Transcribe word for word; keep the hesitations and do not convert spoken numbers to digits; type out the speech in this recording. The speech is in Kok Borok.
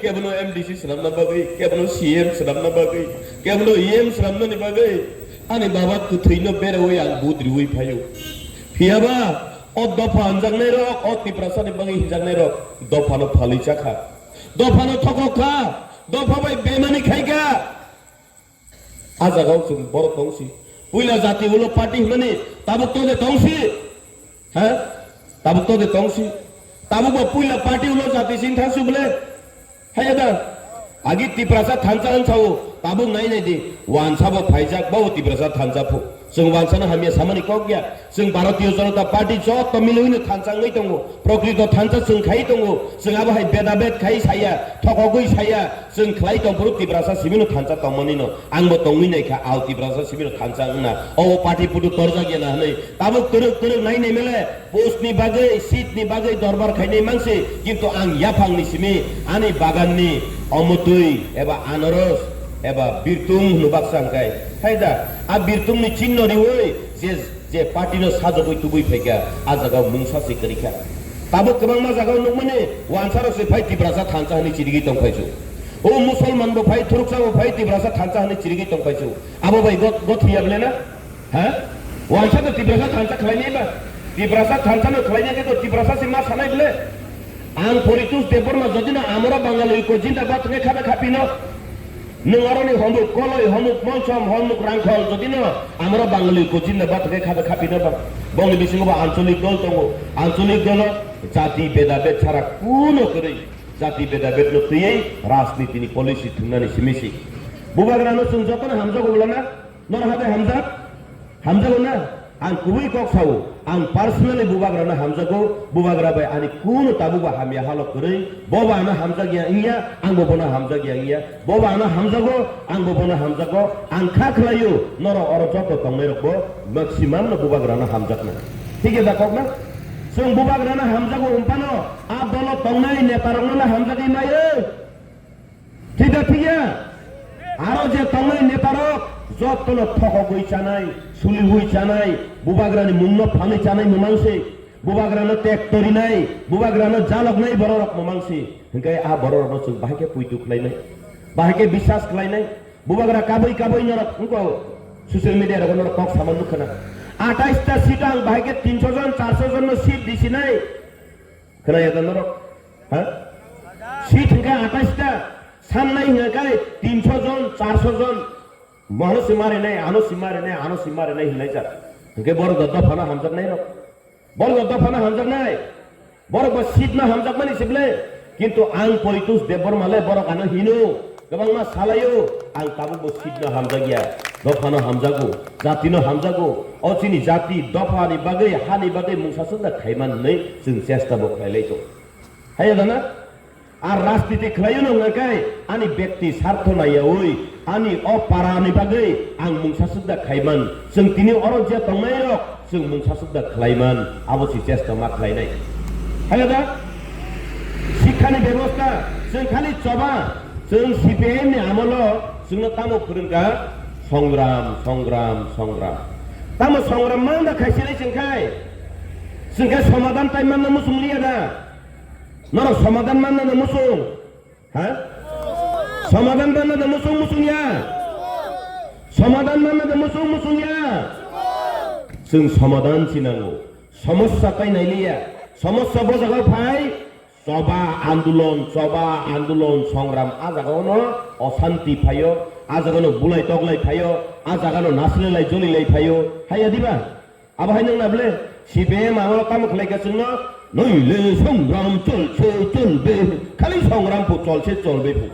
Kebono M D C swnamna bagwi, kebono C M swnamna bagwi, kebono E M swnamnani bagwi ani baba kwthwino bereui ang vote riui phaio. Phiyaba o dopha hwnjaknairok, o Tiprasani bagwi hwnjaknairok dophano phalwi chakha, dophano thokok kha, dopha bai bemani khai kha. A jagao chwng borok tongsi. Puila jati ulo party hwnmani tabuk to de tongsi. Ha? Tabuk to de tongsi. Tabuk bo puila party ulo jati sing thangsi bole. Haya da. Agi Tiprasa thansa ang sao. Tabuk nai nai di. Wansa bo phaijak bo Tiprasa thansa phu. Chwng wansano hamya samani kok ya. Chwng Bharatiya Janata Party joto milwino thansa wngwi tongo. Prokrito thansa chwng khai tongo. Chwng abo hai bedabed khai saya, thokogwi saya. Chwng khlai tong phuru Tiprasa simino thansa tongmani no. Ang bo tongwi nai kha, ao Tiprasa simino thansa wngna. O party putu torjak ya na hwnwi. Tabuk twrwk twrwk nai nai mele. Post ni bagwi, seat ni bagwi dorbar khainai mangsi. Kintu ang yaphang ni simi, ani bagan ni omotwi eba anaros eba birtung hwnwi baksa hwnkhe. Hai da, a birtung ni chinno riwi je, je party no sajagwi tubui phaikha, a jaga o mungsa se kwrwi kha. Tabuk kwbangma jaga o nukmani, wansarok se phai Tiprasa thansa hwnwi chirigwi tongphaisu. O Musolman bo phai, Thuruksa bo phai, Tiprasa thansa hwnwi chirigwi tongphaisu. Abo bai got, got hiya bole na? Ha? Waisa to Tiprasa thansa khlainai ba? Tiprasa thansa no khlainai khe to Tiprasa se ma sanai bole? Ang Poritos Debbarma jodi no amora Bangali ko jindabad hwnwi khada khapino. Nwng aroni homuk Koloi, homuk Monchom, homuk Rangkhol jodi no amora Bangali ko jindabad hwnwi khada khapino ba? Bongni bisingo bo ancholik dol tongo. Ancholik dolo jati bedabed sara kuno kwrwi. Jati bedabed no twiwi rajniti ni policy thumnani simi si. Bubagra no chwng jotono hamjago bole na? Nor habai hamjak? Hamjago na? Ang kubui kok sao, ang personally Bubagrano hamjago, Bubagra bai ani kuno tabukbo hamya halok kwrwi, bobo ano hamjak ya wngya, angbo bono hamjak ya wngya, bobo ano hamjago, angbo bono hamjago, ang kha khlaio, norok oro joto tongnairokbo maximum no Bubagrano hamjakna. Thik ya da kok na? Chwng Bubagrano hamjago hwnphano, a dolo tongnai netarokno hamjagwi maio. Thik da thik ya? Aro je tongnai netarok jottono thokogwi chanai, suliwi chanai, Bubagrani mungno phanwi chanai mwmangsi, Bubagrano tek torinai, Bubagrano jaloknai bororok mwmangsi. Hwnkhe a bororokno chwng bahai khe puitu khlainai, bahai khe biswas khlainai. Bubagra kabui kabui norok wngkho social media rogo norok kok sama nukha na. Atais ta seat ang bahai khe tinso jon, charso jon no seat disinai. Khwnaya da norok? Ha? Seat hwnkhe atais ta, sannai hwnkhe tinso jon, charso jon, mohno se marinai, ano se marinai, ano se marinai hinlaijak. Hwnkhe borok da dophano hamjaknai rok. Borok da dophano hamjaknai. Borok ba seat no hamjakmani se bwle. Kintu ang Poritos Debbarma le borok ano hino. Kwbangma salaio, ang tabukbo seat no hamjakya, dophano hamjago, jatino hamjago, o chini jati dophani bagwi, hani bagwi mungsa sukda khaiman hwnwi chwng chesta bo khlailai tongo. Haiya da na? Ar rajniti khlaio no hwnkhe ani bekti sartho naiyaui, ani o para ni bagwi ang mungsa sukda khaiman, chwng tini oro je tongnai rok, chwng mungsa sukda khlaiman, abo se chesta ma khlainai. Haiya da? Sikhani bebosta, chwng khali choba, chwng C P I M ni amolo chwngno tamo phwrwngkha? Songram, songram, songram. Tamo songram mangda khaisinai chwng khai? Chwng khe somadan tai manna muchung liya da? Norok somadan manna da muchung? Ha? Somadan manna da muchung muchung ya? Somadan manna da muchung muchung ya? Chwng somadan chinango. Somosya tai nailiya. Somosya bo jaga phai. Choba andolon, choba andolon, songram a jagao no osanti phaio, a jagao no bulai toklai phaio, a jagao no nasilai jolilai phaio. Haiya diba? Abo hai nang na bole? C P I M abo tamo khlai ka chwngno? Noile songram cholse cholbe. Khali songram phu cholse cholbe phu.